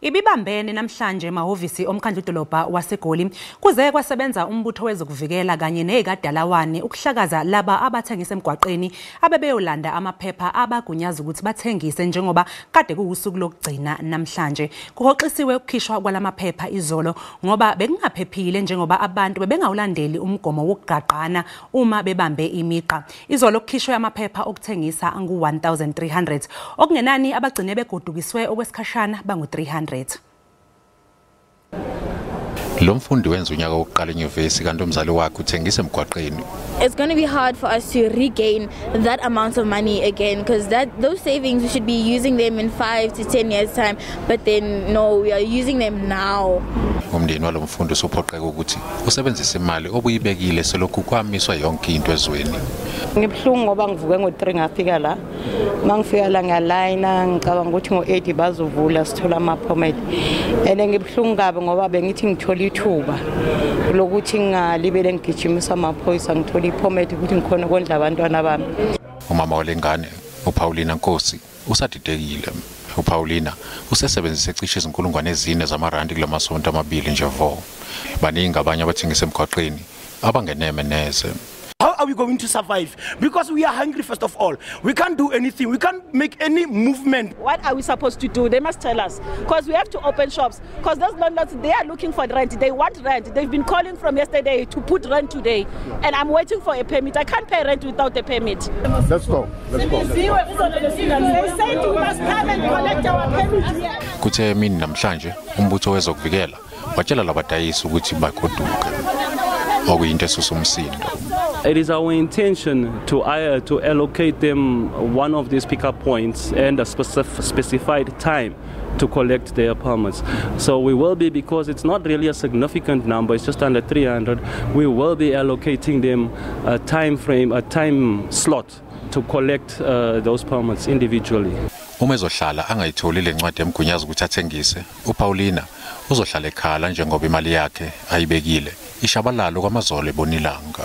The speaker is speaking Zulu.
Ibibambene namhlanje emahhovisi omkhandlu-dolobha waseGoli kuze kwasebenza umbutho wezokuvikela kanye nezikadalawane ukuhlakaza laba abathengisa emgwaqeni abebeyolanda amaphepha abagunyaza ukuthi bathengise njengoba kade kuwusuku lokugcina namhlanje. Kuhoxisiwe ukukhishwa kwalamaphepha izolo ngoba bekungaphephile njengoba abantu bebengawulandeli umgomo wokugaqana uma bebambe imigqa. Izolo kukhishwe amaphepha okuthengisa angu-1300 okungenani abagcine begodukiswe okwesikhashana bangu-300. Lo mfundi wenza unyaka wokuqala enyuvesi kanti umzali wakhe uthengisa emgwaqeni. It's going to be hard for us to regain that amount of money again because that those savings we should be using them in 5 to 10 years time, but then no, we are using them now. Umndeni walo mfundi usuphoqeka ukuthi usebenzise imali obuyibekile selokhu kwamiswa yonke into ezweni. Ngibuhlungu ngoba ngivuke ngo-3 ngafika la. Mangifika la ngiyalayina ngicabanga ukuthi ngo-8 bazovula sithola ama-permit. And ngibuhlungu kabi ngoba bengithi ngithola ithuba lokuthi ngingalibele ngigijimisa amaphoyisa ngithola i-permit ukuthi ngikhona ukondla abantwana bami. Umama walengane uPaulina Nkosi usadidekile. uPaulina usesebenzise cishe 4,000 zamarandi kulamasonto amabili nje vo. Baningi abanye abathengisa emgwaqeni abangeneme neze. How are we going to survive? Because we are hungry, first of all. We can't do anything. We can't make any movement. What are we supposed to do? They must tell us. Because we have to open shops. Because those landlords, they are looking for rent. They want rent. They've been calling from yesterday to put rent today. And I'm waiting for a permit. I can't pay rent without a permit. Let's go. Let's go. They said we must come and collect our permit here. Kuthe emini namhlanje umbutho wezokuvikela watshela labadayisi ukuthi bagoduke. Okuyinto esusa umsindo. It is our intention to allocate them one of these pickup points and a specified time to collect their permits. So we will be, because it's not really a significant number, it's just under 300, we will be allocating them a time frame, a time slot to collect those permits individually. Uma ezohlala angayitholi le ncwadi emgunyaza ukuthi athengise, uPaulina uzohlala ekhala njengoba imali yakhe ayibekile ishabalalo kwamazolo ebonilanga.